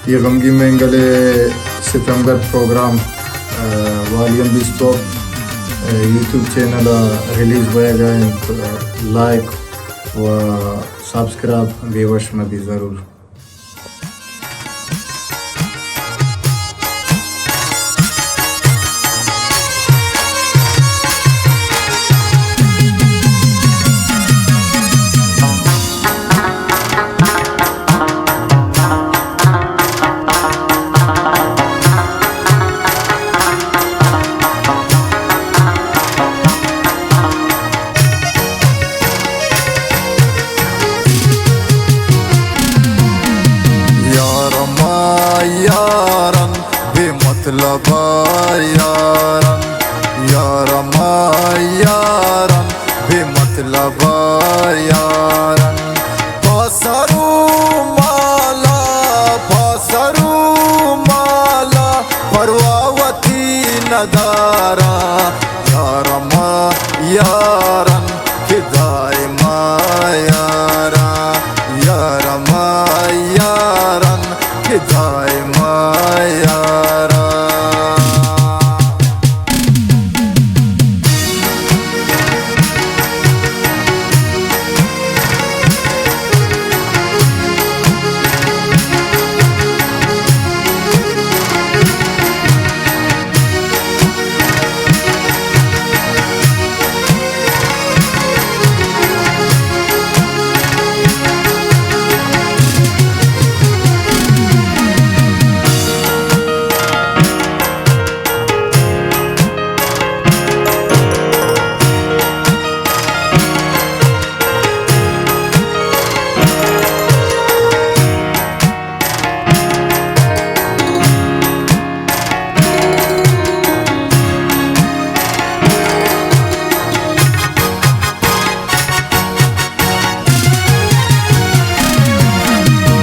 اے غمگین مینگل ءِ ستمگر پروگرام، آ، والیوم بیست ءُ دو، آ، یوٹیوب چینل ءَ ریلیز بوگ ءَ انت۔ آ، لائک ءُ سبسکرائب بے وش مہ بی ضرور۔ یار ما یارن بے مطلب یارن، یار ما یارن بے مطلب یارن۔ پاسرو مالا، پاسرو مالا، پرواہ وتی ندارا۔ یار ما یارن کہ دائما یارا، یار ما یارن کہ دائما یارا۔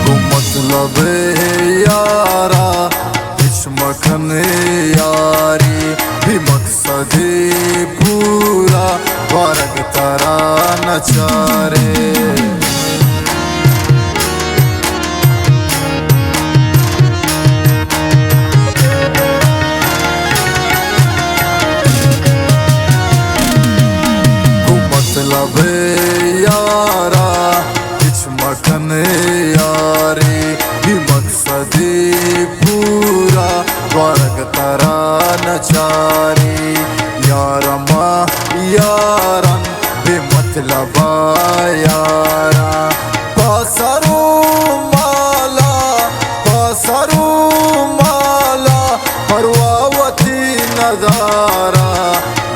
گوں مطلب یارا ہچ مکن یاری، بی مقصد پورا، بارگ ترا نچارے۔ گوں مطلب یارا ہچ مکن یاری، بی مقصد پورا، بارگ ترا نچاری۔ یار ما یارن بے مطلب یارا، پاسرو مالا، پاسرو مالا، پرواہ وتی ندارا۔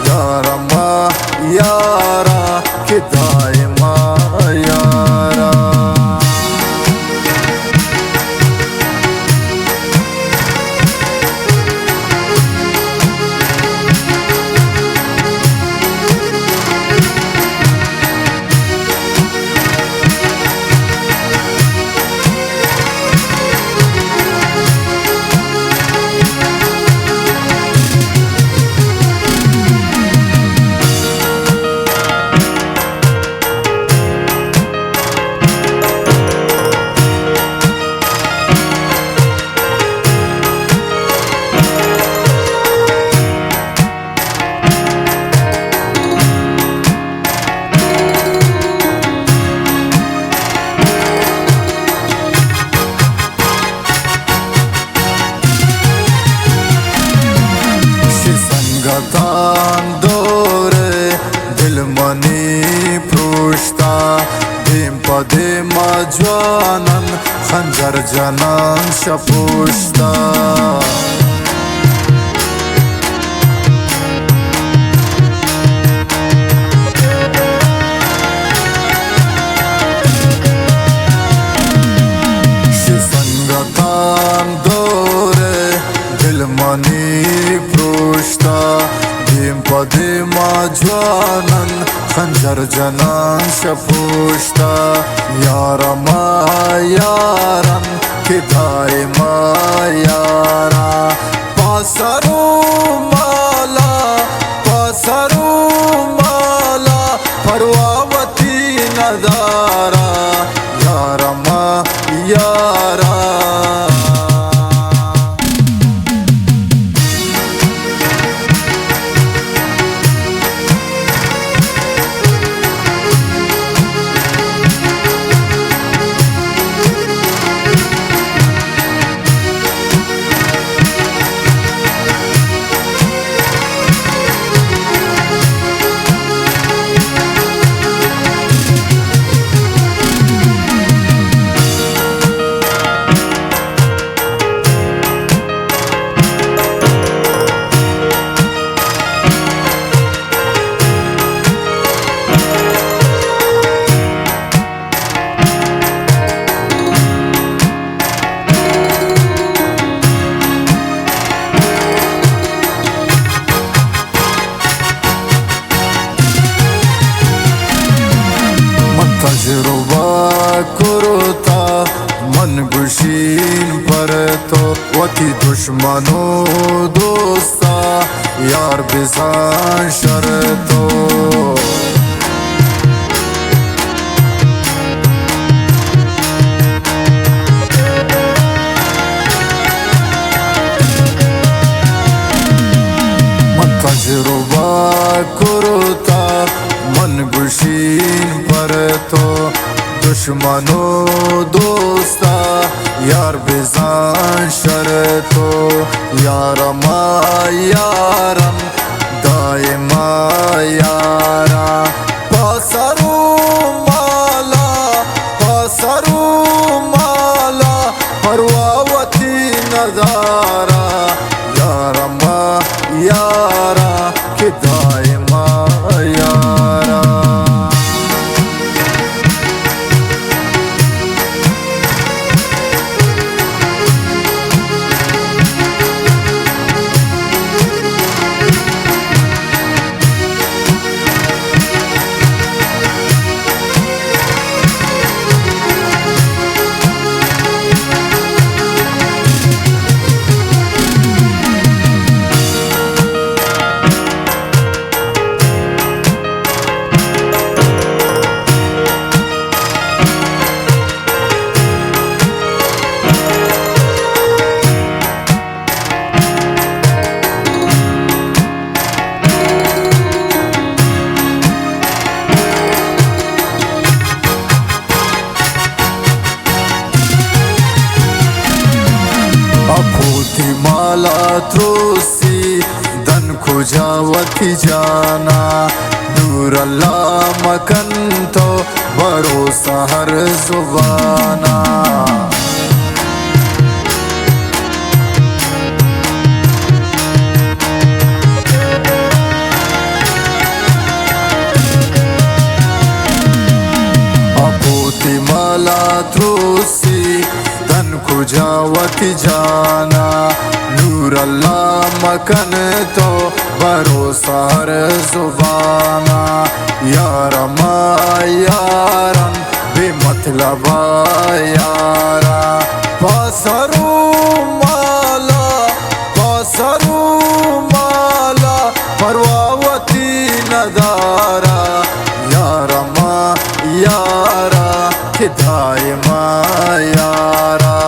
یار ما یارا کہ دائما یارا۔ شی سنگتان دور دل منی پروشتا، دیم پہ دیم جوانن خنجر جنان شپوشتا۔ شی سنگتان دور دل منی پروشتا، دیم پہ دیما جوانن خنجر جنان شپوشتا۔ یار ما یارن کہ دائما یارا، پاسرو مالا، پاسرو مالا، پرواہ وتی ندارا۔ یار ما یارا۔ پر تو، وتی دشمن و دوستا یار بزان شر تو۔ من تجربہ کرتا، من گشین پر تو، دشمن و دوستا یار بزان شر تو۔ یار ما یارم دائما یارا، پاسر و مالا، پاسر و مالا، پروا وتی ندارا۔ یار ما یارا کہ دائما یارا۔ اپوتی مالا تروسی دن کجا وتی جانا، نور اللہ مکن تو بھروسہ ہر زبانا۔ اپوتی مالا تروسی دن کجا وتی جانا، نور اللہ مکن تو بھروسہ ہر زبانا۔ یار ما یارن بے مطلب یارا، پاسر و مالا، پاسر و مالا، پروا وتی ندارا۔ یار ما یارا کہ دائما یارا۔